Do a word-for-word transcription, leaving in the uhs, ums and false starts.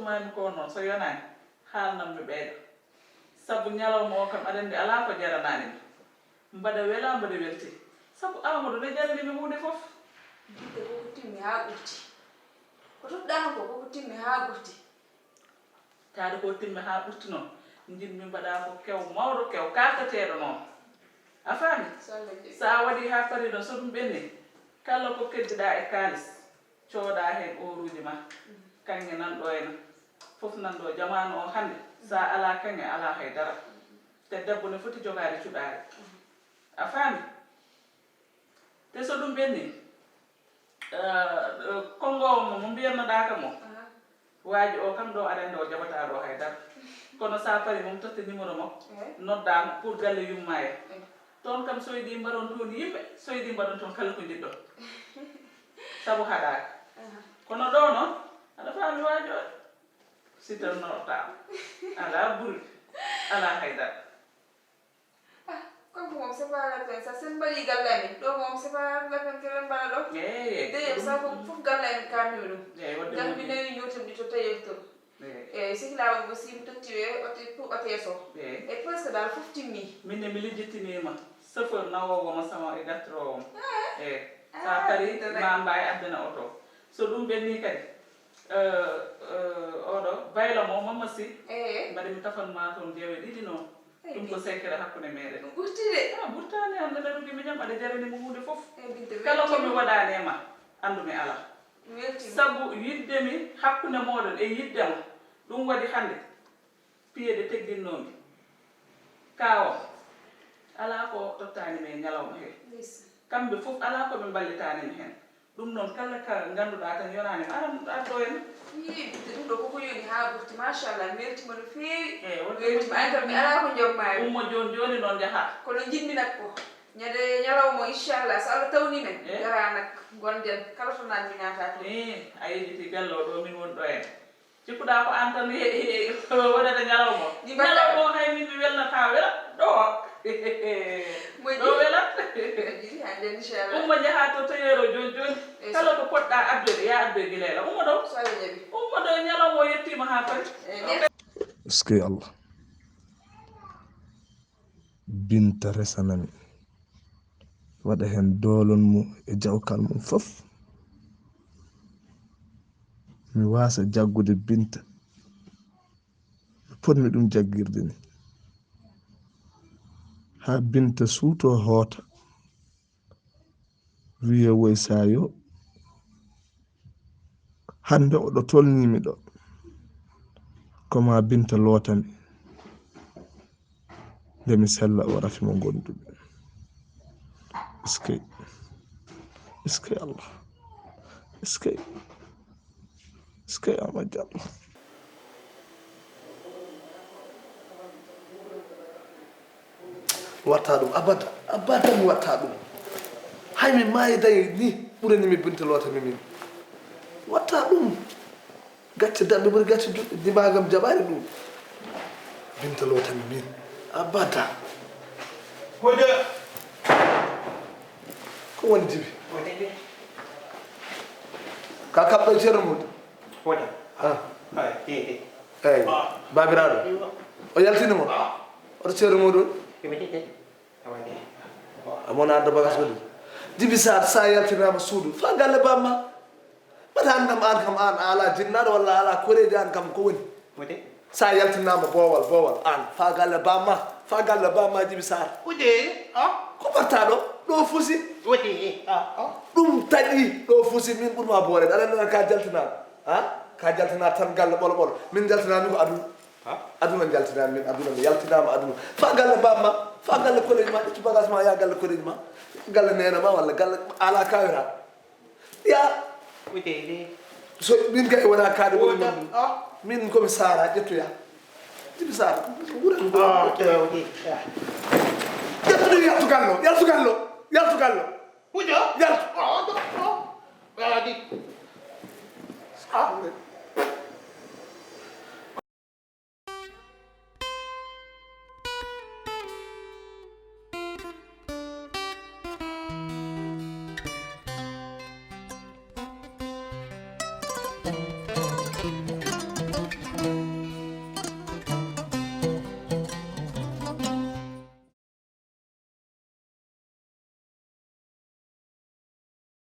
Maami ko noon, so yonaani, haalnan mi ɓeyda. Sabu ñalawma o kam, aɗa anndi alaa ko jaranaani mi. Mbaɗa wela, mbaɗa welti. Sabu Amadou ne jarani mi huunde fof. Jiɗde ko ko timmi haa ɓurti. Ko toɗɗaano ko, ko ko timmi haa ɓurti. Taade ko timmi haa ɓurti noon, njiɗmi mbaɗa ko kew mawɗo, kew kaakateeɗo noon. A faami? So Allah jaɓi. So a waɗi haa pari noon, so ɗum ɓenni, kala ko keddiɗaa e kaalis, cooda heen ooruuji ma. Kaŋŋe nan ɗo ena, fof nan ɗo. Jamaanu o hannde, so a alaa kaŋŋe, alaa hay dara. Te debbo ne foti jogaade cuɗaari. A faami? Te so ɗum ɓenni, eh, eh, konngo mo, mo mbiyatnoɗaa kam o, waaji o kam ɗo aɗa anndi o jaɓataa ɗo hay dara. Kono so a pari, mo totti numéro makko, noddaa mo pour galle yumma en. Toon kam, so yiɗi mbaɗon toon yimɓe, so yiɗi mbaɗon toon kala ko njiɗɗon. Sabu haɗaaka. Kono ɗo noon, aɗa faami, waaji o sittannoɗaa, alaa bruit, alaa hay dara. Ah, kanko moom, c'est pas la peine. Sa, sen mbaɗi galle amen. Ɗo moom, c'est pas la peine que ɓe mbaɗa ɗo. Eey, eey. D'ailleurs, ɗum sa ko fof galle amen kaanmi ɗum. Eey, waɗde. Ngal mi nawi ñootam ɗi to tailleur to. Eey. Eey, sehilaaɓe mo si mi totti ɓe ote-, pour otees o. Eey. E presque daal fof timmi. Min ne mi lijjitiniima chauffeur nawoowo mo sama e dartiroowo mo. Ah. Eey. Ah, sa pari, ma mbawi addana oto. So ɗum ɓenni kadi, eh, eh, oɗo bayla mo Mamma Sy, eey, mbaɗa mi kafan ma toon jewe ɗiɗi noon. Ɗum ko secret hakkunde meɗen. Ɗum ɓurti de. Ah, ɓurtaani am, neɗɗo rugi miñam, aɗa jarani mo huunde fof. Kala ko mi waɗaani e ma, anndu mi alaa. Sabu yiɗde mi hakkunde mooɗon e yiɗde ma, ɗum waɗi hannde piyeeɗe tegginnoomi. Kaawa, alaa ko tottaani mi e ñalawma hee. Kamɓe fof, alaa ko ɓe mballitaani mi heen. Ɗum noon, kala ka ngannduɗaa tan yonaani ma, aran ardo en. Ii, ɓiɗɗo, ɗum ɗo koko yoni haa ɓurti, machallah, mi weltima no feewi. Eey, wonde weltima, an kam mi alaa ko jommaami. Ummo jooni jooni noon njahaa. Kono njiɗmi nak ko ñande ñalawma, inchallah, so Allah tawni men, eey, gara nak, ngonden, kala to nanmi naata toon. Eey, a yejiti galle o ɗo min woni ɗo en. Cikkuɗaa ko aan tan ye-, ye-, wonata ñalawma. Ñalawma o hay min mi welnataa wela ɗo. Moƴƴi. Ɗo welat. Moƴƴi, hannde inchallah. Umma njahaa to tailleur o jooni jooni. Eey, kala ko poɗɗaa addoyde, yaa addoy gilayla. Umma ɗo. So Allah jaɓi. Umma ɗo, ñalawma o yettiima haa fari. Eey, merci. Est-ce que Allah? Binta resanami, waɗa heen doolon mum e jawkal mum fof. Mi waasa jaggude Binta no potmi ɗum jaggirde ni. Haa Binta suuto hoota. Wiye woy sayo, hannde oɗo tolnii mi ɗo, ko ma Binta lootami, nde mi sella o rafi mo ngonduɗo. Eskey, eskey Allah, eskey. Eskey Amadou Diallo. Watta ɗum abada, abada mi watta ɗum. Hay mi maayi dañi ni ɓurani mi Binta loota mi min. Watta ɗum. Gacce daɗɗe ɓuri gacce juɗɗe, dimagam jaɓani ɗum. Binta loota mi min. Abada. Hoja. Ko woni Jibi? Hoja. Ka kaɓɗo ceerno mum. Hoja. Ah. Ay, eh, eh. Eyi, baabiraaɗo. O yaltini mo? Oto ceerno muɗum? A mona adda bagas woni. Jibi Sarr, sa yaltinaama suudu, fa galle bamma. Mbaɗa an kam, an kam, an a ala jinnaaɗo walla a ala koreeji, an kam ko woni? Sa yaltinaama boowal, boowal, an, fa galle bamma, fa galle bamma Jibi Sarr. Ko mbaɗta ɗo? Ɗo fusi. Ɗum taƴi, ɗo fusi, min ɓurma boore. Aɗa nana ka jaltinaama. Ha? Ka jaltinaama tan galle ɓolo ɓolo. Min jaltinaami ko aduna. Ha? Aduna jaltinaami min, aduna mi yaltinaama aduna. Fa galle bamma, fa galle koreeji ma, ƴettu bagage ma, ya galle koreeji ma. Galle neene ma walla galle ala kawira. Ya. So min kay wona kaade ɓuri min. Min ko mi Saara, ƴettu ya. Jibi Saara, wure mi. Ƴettu ɗum, yaltu gallo, yaltu gallo, yaltu gallo. Yaltu.